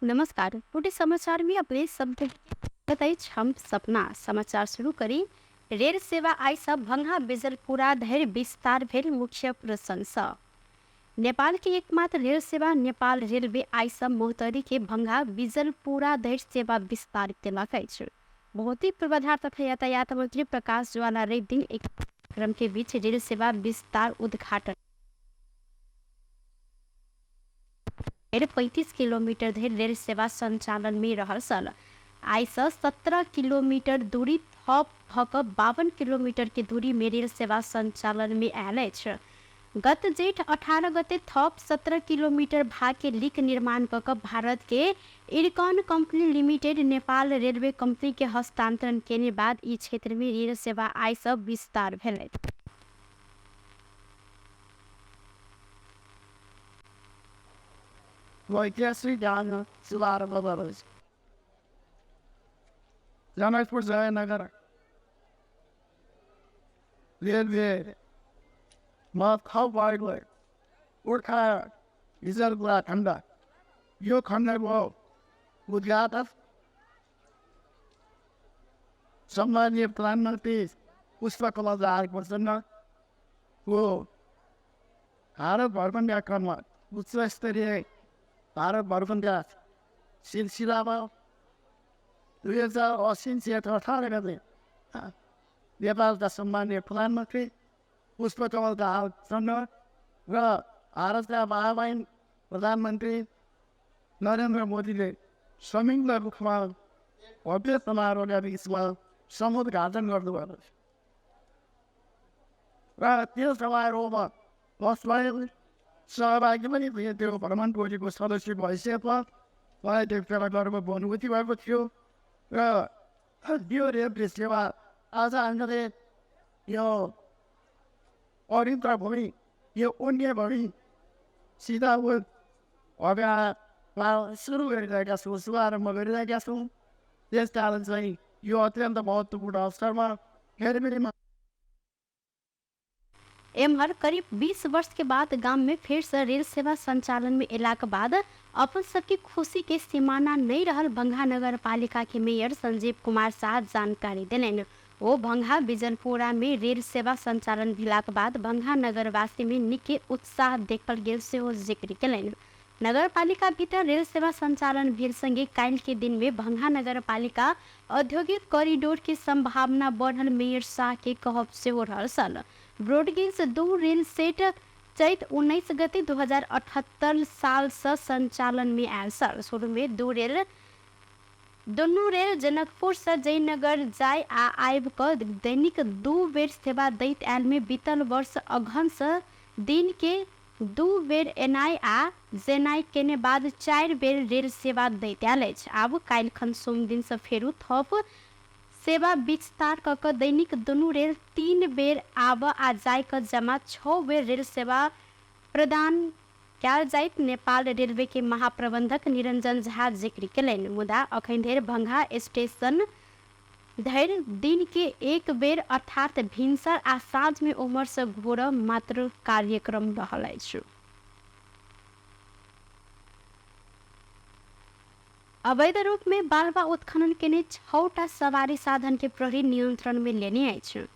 नमस्कार, पुटी समाचार में अपने सब अछि। हम सपना समाचार शुरू करी। रेल सेवा आइ सँ भंगा बिजलपुरा धरि विस्तार भेल मुख्य प्रसंग। नेपाल के एकमात्र रेल सेवा नेपाल रेलवे आइ सँ महोत्तरी के भंगा बिजलपुरा धरि सेवा विस्तार केलक अछि। भौतिक पूर्वाधार तथा यातायात मंत्री प्रकाश ज्वाला रवि दिन एक कार्यक्रम के बीच रेल सेवा विस्तार उद्घाटन 35 किलोमीटर धरि रेल सेवा संचालन में रहल छल। आइ सँ 17 किलोमीटर दूरी थप भऽ कऽ 52 किलोमीटर के दूरी में रेल सेवा संचालन में आयल अछि। गत जेठ 18 गते थप 17 किलोमीटर भाग के लीक निर्माण कऽ कऽ भारत के IRCON company limited Nepal railway company के हस्तांतरण केने बाद ई क्षेत्र में रेल सेवा आइ सँ विस्तार भेलै। जनकपुर जयनगर रेलवे थप भएको गोर्खा बिजलपुरा खण्ड, यो खण्डको उद्घाटन सम्माननीय प्रधानमन्त्री पुष्पकमल दाहाल प्रचण्डको भारत भ्रमणका क्रममा उच्चस्तरीय भारत भ्रमणका सिलसिलामा 2080 जेठ 18 गते नेपालका सम्माननीय प्रधानमन्त्री पुष्पकमल दाहाल प्रचण्ड र भारतका महामहिम प्रधानमन्त्री नरेन्द्र मोदीले संयुक्त रूपमा भव्य समारोहका बिचमा समुद्घाटन गर्नुभयो र त्यो समारोहमा म स्वयं सहभागी पनि थिएँ। त्यो भ्रमण टोलीको सदस्यको हैसियतमा मलाई त्यो बेला गर्व अनुभूति भएको थियो र यो रेलवे सेवा आज हामीले यो पवित्र भूमि, यो पुण्य भूमि सीतापुर भव्यमा सुरु गरिरहेका छौँ, शुभारम्भ गरिरहेका छौँ। त्यस कारण चाहिँ यो अत्यन्त महत्त्वपूर्ण अवसरमा फेरि पनि एम्हर करीब 20 वर्ष के बाद गाम में फेर से रेल सेवा संचालन में एलाक बाद अपन सबके खुशी के सीमाना नहीं रहल भंगा नगर पालिका के मेयर संजीव कुमार शाह जानकारी देलनि। ओ भंगा बिजनपुरा में रेल सेवा संचालन भेलाक बाद भंगा नगरवासी में निके उत्साह देखल गेल सेहो जिक्र केलनि। नगरपालिका भीतर रेल सेवा संचालन भेल संगे काल्हि के दिन में भंगा नगरपालिका औद्योगिक कॉरिडोर के संभावना बढ़ल मेयर शाह के कहब सेहो रहल छल। ब्रॉडगेज 2 रेल सेट चैत 19 गते 2078 साल से संचालन में आयल छल। शुरू में दुनू रेल जनकपुर से जयनगर जाय आ आबि कऽ दैनिक 2 बेर सेवा दैत आयल में बीतल वर्ष अगहन से दिन के 2 बेर एनाइ आ जेनाइ केने बाद 4 बेर रेल सेवा दैत आयल अछि। आब काल्हिखन सोम दिन से फेरू थप सेवा विस्तार कऽ कऽ दैनिक दुनू रेल 3 बेर आब आ जाय कऽ जमा 6 बेर रेल सेवा प्रदान कयल जाइत नेपाल रेलवे के महाप्रबंधक निरंजन झा जिक्र केलनि। मुदा अखन धरि भंगा स्टेशन धरि दिन के 1 बेर अर्थात भिनसर आ साँझ में ओम्हर से घोरब मात्र कार्यक्रम रहल अछि। अवैध रूप में बालुवा उत्खनन केने 6टा सवारी साधन के प्रहरी नियंत्रण में लेने अछि।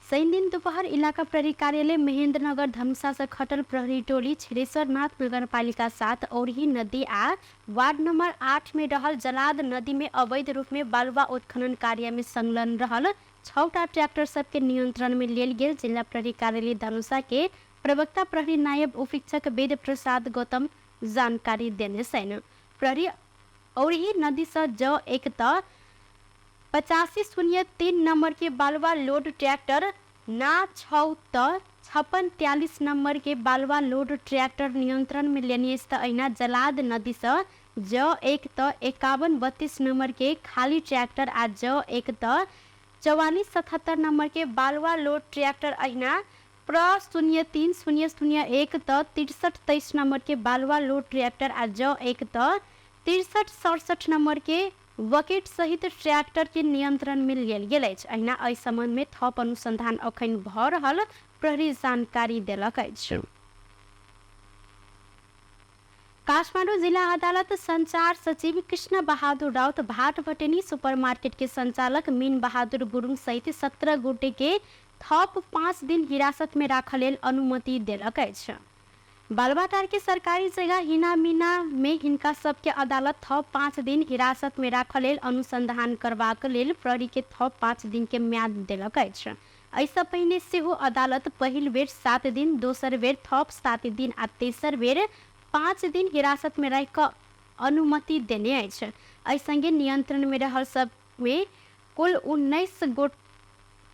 शनि दिन दोपहर इलाका प्रहरी कार्यालय महेंद्रनगर धनुषा से खटल प्रहरी टोली छिरेश्वरनाथ नगरपालिका 7 औरही नदी आ वार्ड नंबर 8 में रहल जलाद नदी में अवैध रूप में बालुवा उत्खनन कार्य में संलग्न रहल 6टा ट्रैक्टर सबके नियंत्रण में लेल गेल जिला प्रहरी कार्यालय धनुषा के प्रवक्ता प्रहरी नायब उपरीक्षक वेद प्रसाद गौतम जानकारी देने छनि। प्रहरी औरही नदी से ज 1 त 8503 नंबर के बालुवा लोड ट्रैक्टर ना 6 त 5643 नंबर के बालुवा लोड ट्रैक्टर नियंत्रण में लेने त अहिना जलाद नदी से ज 1 त 5132 नंबर के खाली ट्रैक्टर आ ज 1 त 4477 नंबर के बालुवा लोड ट्रैक्टर अहिना प्र 03001 त 6323 नंबर के बालुवा लोड ट्रैक्टर आ ज 1 त 6367 नंबर के बकेट सहित ट्रैक्टर के नियंत्रण में लेल गेल अछि। अहिना एहि संबंध में थप अनुसंधान अखन भऽ रहल प्रहरी जानकारी देलक अछि। काठमाडौँ जिला अदालत संचार सचिव कृष्ण बहादुर राउत भाटभटेनी सुपर मार्केट के संचालक मीन बहादुर गुरुङ सहित 17 गोटे के थप 5 दिन हिरासत में राखल लेल अनुमति देलक अछि। बालवाटार के सरकारी जगह हिना मीना में हिनका सबके अदालत थप 5 दिन हिरासत में राखल लेल अनुसंधान करबाक लेल प्रहरी के थप 5 दिन के म्याद देलक अछि। एहिसँ पहिने सेहो अदालत पहिल बेर 7 दिन, दोसर बेर थप 7 दिन आ तेसर बेर 5 दिन हिरासत में राखि कऽ अनुमति देने अछि। एहि संगे नियंत्रण में रहल सब में कुल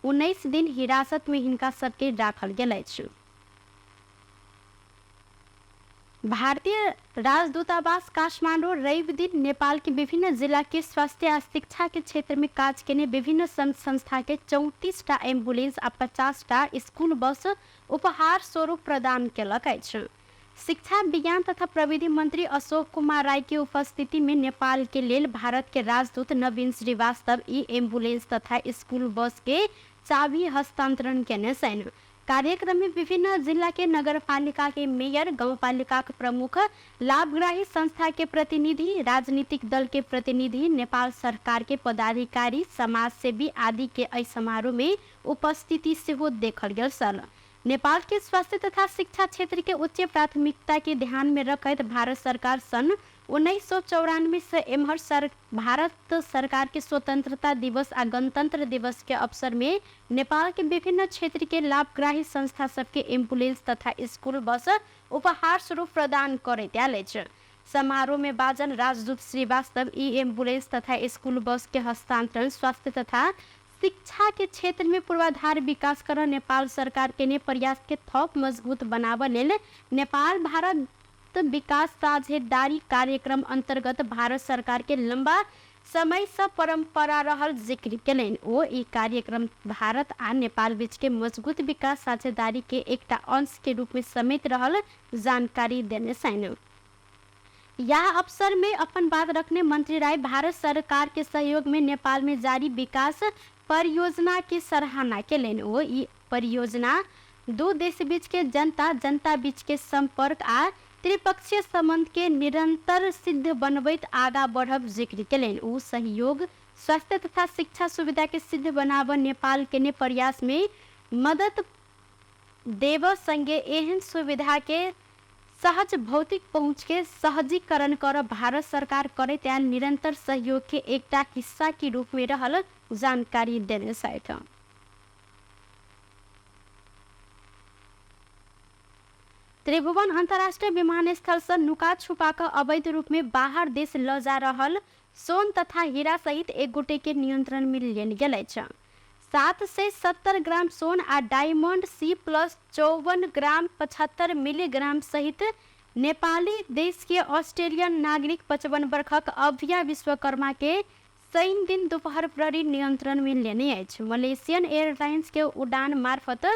19 दिन हिरासत में हिनका सबके राखल गेल अछि। भारतीय राजदूतावास काठमाडौँ रवि दिन नेपाल के विभिन्न जिला के स्वास्थ्य आ शिक्षा के क्षेत्र में काज केने विभिन्न संघ संस्था के 34 टा एम्बुलेंस आ 50 टा स्कूल बस उपहार स्वरूप प्रदान केलक अछि। शिक्षा विज्ञान तथा प्रविधि मंत्री अशोक कुमार राय के उपस्थिति में नेपाल के लेल भारत के राजदूत नवीन श्रीवास्तव ई एम्बुलेंस तथा स्कूल बस के चाबी हस्तांतरण केने छनि। कार्यक्रम में विभिन्न जिला के नगरपालिका के मेयर, गाउँपालिका के प्रमुख, लाभग्राही संस्था के प्रतिनिधि, राजनीतिक दल के प्रतिनिधि, नेपाल सरकार के पदाधिकारी, समाजसेवी आदि के एहि समारोह में उपस्थिति सेहो देखल गेल छल। नेपाल के स्वास्थ्य तथा शिक्षा क्षेत्र के उच्च प्राथमिकता के ध्यान में रखैत भारत सरकार सन् 1994 से एम्हर भारत सरकार के स्वतंत्रता दिवस आ गणतंत्र दिवस के अवसर में नेपाल के विभिन्न क्षेत्र के लाभग्राही संस्था सबके एम्बुलेंस तथा स्कूल बस उपहार स्वरूप प्रदान करैत आयल अछि। समारोह में बाजल राजदूत श्रीवास्तव ई एम्बुलेंस तथा स्कूल बस के हस्तांतरण स्वास्थ्य तथा शिक्षा के क्षेत्र में पूर्वाधार विकास कर नेपाल सरकार के ने प्रयास के थप मजबूत बनाबऽ लेल नेपाल भारत विकास साझेदारी कार्यक्रम अंतर्गत भारत सरकार के लंबा समय से परंपरा रहल जिक्र केलनि। ओ ई कार्यक्रम भारत आ नेपाल बीच के मजबूत विकास साझेदारी के एकटा अंश के रूप में समेत रहल जानकारी देने छनि। यह अवसर में अपन बात रखने मंत्री राय भारत सरकार के सहयोग में नेपाल में जारी विकास परियोजना के सराहना केलनि। ओ ई परियोजना दू देश बीच के जनता जनता बीच के संपर्क आ त्रिपक्षीय संबंध के निरंतर सिद्ध बनबैत आगा बढ़ब जिक्र केलनि। ओ सहयोग स्वास्थ्य तथा शिक्षा सुविधा के सिद्ध बनाबऽ नेपाल के ने प्रयास में मदद देव संगे एहन सुविधा के सहज भौतिक पहुँच के सहजीकरण कर भारत सरकार करैत आयल निरंतर सहयोग के एकटा हिस्सा के रूप में रहल जानकारी देने छथि। त्रिभुवन अंतर्राष्ट्रीय विमानस्थल से नुका छुपा कऽ अवैध रूप में बाहर देश ल जा रहल सोन तथा हीरा सहित एक गोटे के नियंत्रण में लेल गेल अछि। 770 ग्राम सोन आ डायमंड सी प्लस 54 ग्राम 75 मिलीग्राम सहित नेपाली देश के ऑस्ट्रेलियन नागरिक 55 वर्षक अभ्या विश्वकर्मा के शनि दिन दोपहर प्रहरी नियंत्रण में लेने अछि। मलेशियन एयरलाइंस के उड़ान मार्फत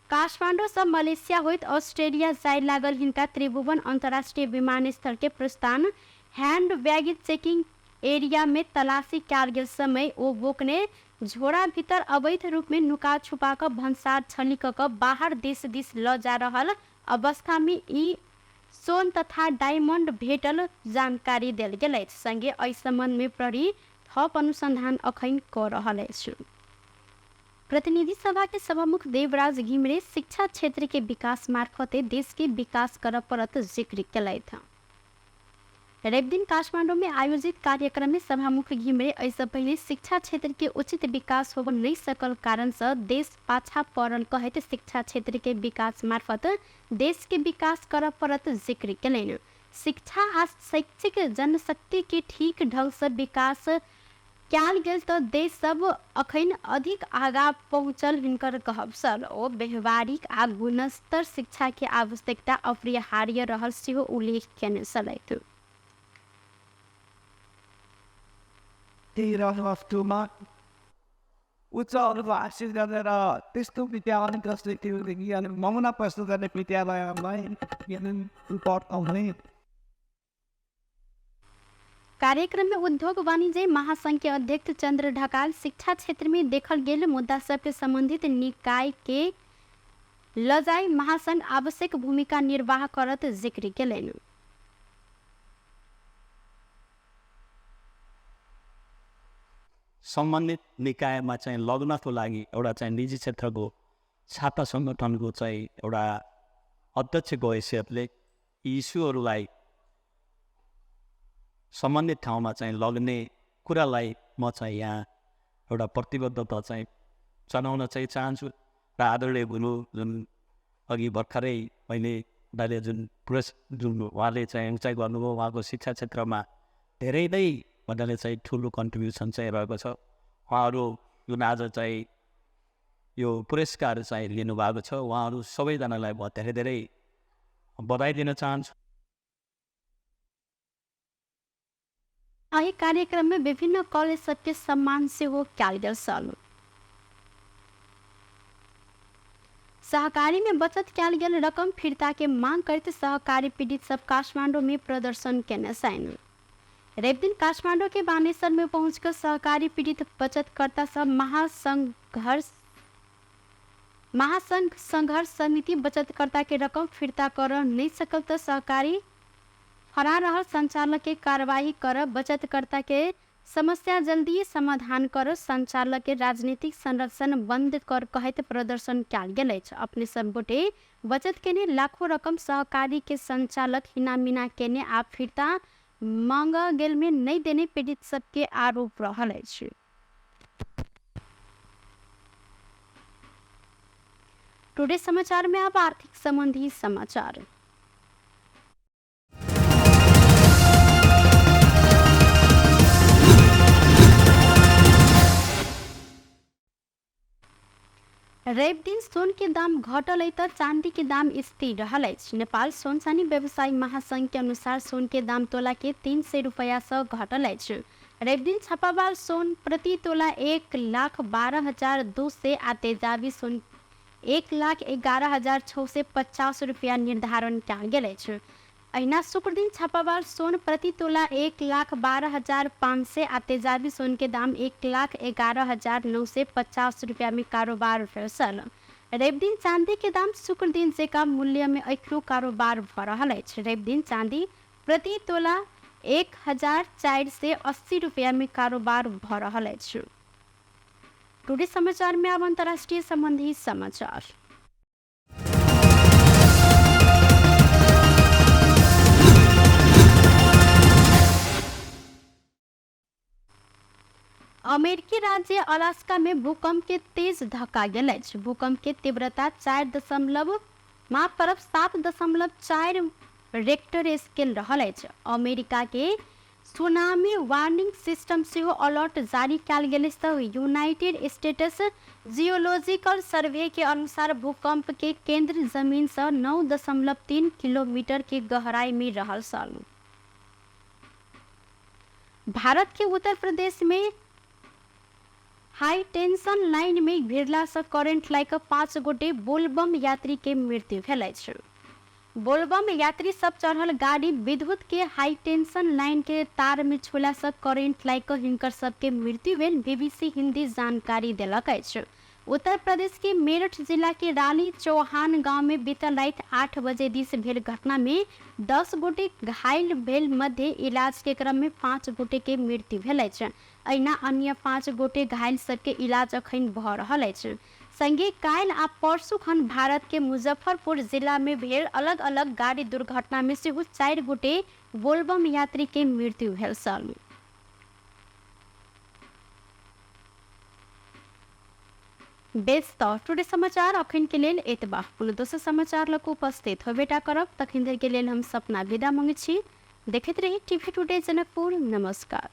काठमाडौँ से मलेशिया होइत ऑस्ट्रेलिया जाय लागल हिनका त्रिभुवन अंतर्राष्ट्रीय विमानस्थल के प्रस्थान हैंड बैगेज चेकिंग एरिया में तलाशी कयल गेल समय ओ बोकने झोरा भीतर अवैध रूप में नुका छुपा कऽ भंसार छली कऽ कऽ बाहर देश दिस ल जा रहल अवस्था में ई सोन तथा डायमंड भेटल जानकारी देल गेल अछि। संगे एहि संबंध में प्रहरी थप अनुसंधान अखन कऽ रहल अछि। प्रतिनिधि सभा के सभामुख देवराज घिमिरे शिक्षा क्षेत्र के विकास मार्फते देश के विकास करऽ पड़त जिक्र केलथि। रवि दिन काठमाडौँ में आयोजित कार्यक्रम में सभामुख घिमिरे एहिसँ पहिले शिक्षा क्षेत्र के उचित विकास होब नहि सकल कारण से देश पाछा पड़ल कहैत शिक्षा क्षेत्र के विकास मार्फत देश के विकास करऽ पड़त जिक्र केलनि। शिक्षा आ शैक्षिक जनशक्ति के ठीक ढंग से विकास कयल गेल तऽ देश सब अखन अधिक आगा पहुँचल हिनकर कहब छल। ओ व्यवहारिक आ गुणस्तर शिक्षा के आवश्यकता अपरिहार्य रहल सेहो उल्लेख केने छलथि। वस्तुमा उच्च अनुभव हासिल गरेर त्यस्तो विद्यालय जसले त्योदेखि अनि नमुना प्रस्तुत गर्ने विद्यालयलाई पढाउने। कार्यक्रम में उद्योग वाणिज्य महासंघ के अध्यक्ष चंद्र ढकाल शिक्षा क्षेत्र में देखल गेल मुद्दा सबके संबंधित निकाय के लजाई महासंघ आवश्यक भूमिका निर्वाह करत जिक्र केलनि। सम्बन्धित निकायमा चाहिँ लग्नको लागि एउटा चाहिँ निजी क्षेत्रको छात्र सङ्गठनको चाहिँ एउटा अध्यक्षको हैसियतले यी इस्युहरूलाई सम्बन्धित ठाउँमा चाहिँ लग्ने कुरालाई म चाहिँ यहाँ एउटा प्रतिबद्धता चाहिँ जनाउन चाहिँ चाहन्छु। र आदरणीय गुरु जुन अघि भर्खरै मैले उनीहरूले जुन जुन उहाँले चाहिँ उचाइ गर्नुभयो, उहाँको शिक्षा क्षेत्रमा धेरै नै भन्नाले चाहिँ ठुलो कन्ट्रिब्युसन चाहिँ रहेको छ। उहाँहरू जुन आज चाहिँ यो पुरस्कार चाहिँ लिनुभएको छ, उहाँहरू सबैजनालाई म धेरै धेरै बधाई दिन चाहन्छु। एहि कार्यक्रम में विभिन्न कॉलेज सबके सम्मान सेहो कयल गेल छल। सहकारी में बचत कयल गेल रकम फिर्ता के मांग करैत सहकारी पीड़ित सब काठमांडू में प्रदर्शन केने छनि। रविदिन काठमांडू के बानेश्वर में पहुंचकर सहकारी पीड़ित बचतकर्ता सब महासंघ संघर्ष समिति बचतकर्ता के रकम फिर्ता कर नहीं सकल त सहकारी फरार रहल संचालक के कार्रवाई कर बचतकर्ता के समस्या जल्दी समाधान कर संचालक के राजनीतिक संरक्षण बंद कर कहैत प्रदर्शन कयल गेल अछि। अपने सब गोटे बचत केने लाखों रकम सहकारी के संचालक हिनामिना केने आ फिर्ता मांग गेल में नहीं देने पीड़ित सबके आरोप रहल अछि। टुडे समाचार में अब आर्थिक संबंधी समाचार। रवि दिन सोन के दाम घटल अइ त चांदी के दाम स्थिर रहल अछि। नेपाल सोन चानी व्यवसायी महासंघ के अनुसार सोन के दाम तोला के 300 रुपया से घटल अछि। रवि दिन छापावाल सोन प्रति तोला 1,12,200 आ तेजाबी सोन 1,11,650 रुपया निर्धारण कयल गेल अछि। अहिना शुक्र दिन छापावाल सोन प्रति तोला 1,12,500 आ तेजाबी सोन के दाम 1,11,950 रुपया में कारोबार भेल छल। रवि दिन चांदी के दाम शुक्र दिन जकाँ मूल्य में एखनो कारोबार भऽ रहल अछि। रवि दिन चांदी प्रति तोला 1,480 रुपया में कारोबार भऽ रहल अछि। टुडे समाचार में अब अंतर्राष्ट्रीय संबंधी समाचार। अमेरिकी राज्य अलास्का में भूकंप के तेज धक्का गेल अछि। भूकंप के तीव्रता 7.4 रेक्टर स्केल रहल अछि। अमेरिका के सुनामी वार्निंग सिस्टम सेहो अलर्ट जारी कयल गेल अछि। तऽ यूनाइटेड स्टेट्स जियोलॉजिकल सर्वे के अनुसार भूकंप के केंद्र जमीन से 9.3 किलोमीटर के गहराई में रहल छल। भारत के उत्तर प्रदेश में हाई टेंशन लाइन में भिड़ला से करेंट लागि कऽ 5 गोटे बोलबम यात्री के मृत्यु भेल अछि। बोलबम यात्री सब चढ़ल गाड़ी विद्युत के हाई टेंशन लाइन के तार में छुला से करेंट लागि कऽ हिनकर सबके मृत्यु भेल बीबीसी हिंदी जानकारी देलक अछि। उत्तर प्रदेश के मेरठ जिला के रानी चौहान गांव में बीतल राति 8 बजे दिस भेल घटना में 10 गोटे घायल भेल मध्य इलाज के क्रम में 5 गोटे के मृत्यु भेल अछि। अहिना अन्य 5 गोटे घायल सबके इलाज अखन भऽ रहल अछि। संगे काल्हि आ परसू खन भारत के मुजफ्फरपुर जिला में भेल अलग अलग गाड़ी दुर्घटना में सेहो 4 गोटे बोलबम यात्री के मृत्यु भेल छल। बेस तऽ टुडे समाचार अखन के लेल एतबा। कोनो दोसर समाचार लऽ कऽ उपस्थित होबेटा करब, तखन धरि के लेल हम सपना विदा मंगै छी। देखैत रही टीवी टुडे जनकपुर। नमस्कार।